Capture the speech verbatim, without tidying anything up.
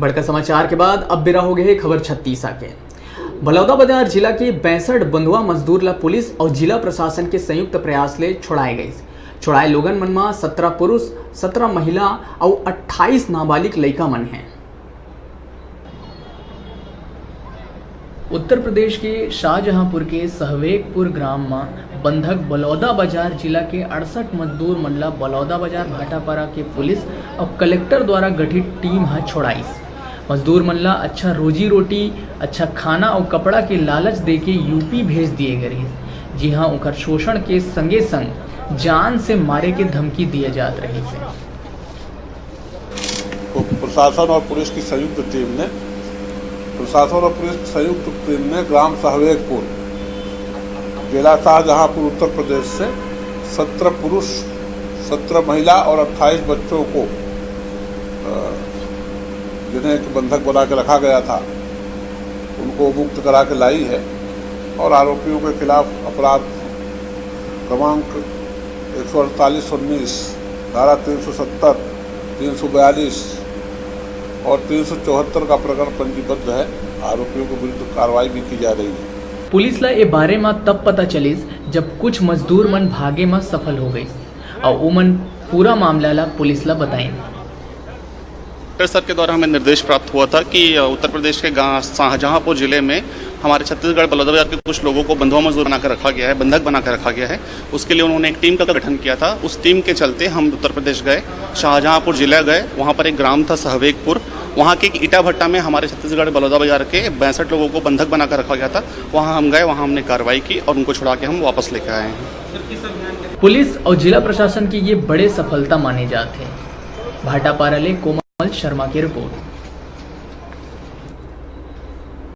बड़का समाचार के बाद अब बेरा हो गए हे खबर छत्तीसा के। बलौदाबाजार जिला के पैंसठ बंधुआ मजदूर ला पुलिस अउ जिला प्रशासन के संयुक्त प्रयास ले छोड़ाए गइस। छोड़ाए लोगन मन म सत्रह पुरुष, सत्रह महिला अउ अट्ठाईस नाबालिग लइका मन हे। उत्तर प्रदेश के शाहजहांपुर के सहवेगपुर ग्राम म बंधक बलौदाबाजार जिला के अड़सठ मजदूर मन ला बलौदाबाजार भाटापारा के पुलिस अउ कलेक्टर द्वारा गठित टीम ह छोड़ाइस। मजदूर मन ला अच्छा रोजी रोटी, अच्छा खाना अउ कपड़ा के लालच देके यूपी भेज दिए गए रहिस, जिहां ओकर शोषण के संगे संग जान से मारे के धमकी दिए जात रहिस हे। तो प्रशासन और पुलिस की संयुक्त टीम ने प्रशासन और पुलिस की संयुक्त टीम ने ग्राम सहवेगपुर, जिला शाहजहांपुर, उत्तर प्रदेश से सत्रह पुरुष, सत्रह महिला और अट्ठाईस बच्चों को, अ, जिन्हें एक बंधक बना के रखा गया था, उनको मुक्त करा के लाई है और आरोपियों के खिलाफ अपराध क्रमांक एक सौ अड़तालीस उन्नीस, धारा तीन सौ सत्तर, तीन सौ बयालीस और तीन सौ चौहत्तर का प्रकरण पंजीबद्ध है। आरोपियों के विरुद्ध कार्रवाई भी की जा रही है। पुलिस ला ए बारे म तब पता चलिस, जब कुछ मजदूर मन भागे म सफल हो गइस अउ ओमन पूरा मामला ला पुलिस ला बताइन। कलेक्टर सर के द्वारा हमें निर्देश प्राप्त हुआ था कि अ, उत्तर प्रदेश के गांव शाहजहांपुर जिले में हमारे छत्तीसगढ़ बलौदाबाजार के कुछ लोगों को बंधुआ मजदूर बनाकर रखा गया है, बंधक बनाकर रखा गया है। उसके लिए उन्होंने एक टीम का गठन किया था। उस टीम के चलते हम उत्तर प्रदेश गए, शाहजहांपुर जिला गए। वहाँ पर एक ग्राम था सहवेगपुर, वहाँ के एक ईटा भट्टा में हमारे छत्तीसगढ़ बलौदाबाजार के बासठ लोगों को बंधक बनाकर रखा गया था। वहाँ हम गए, वहाँ हमने कार्रवाई की और उनको छुड़ा के हम वापस लेकर आए हैं। पुलिस अउ जिला प्रशासन के ये बड़े सफलता माने जात हे। भाटापारा ले कोमल शर्मा की रिपोर्ट।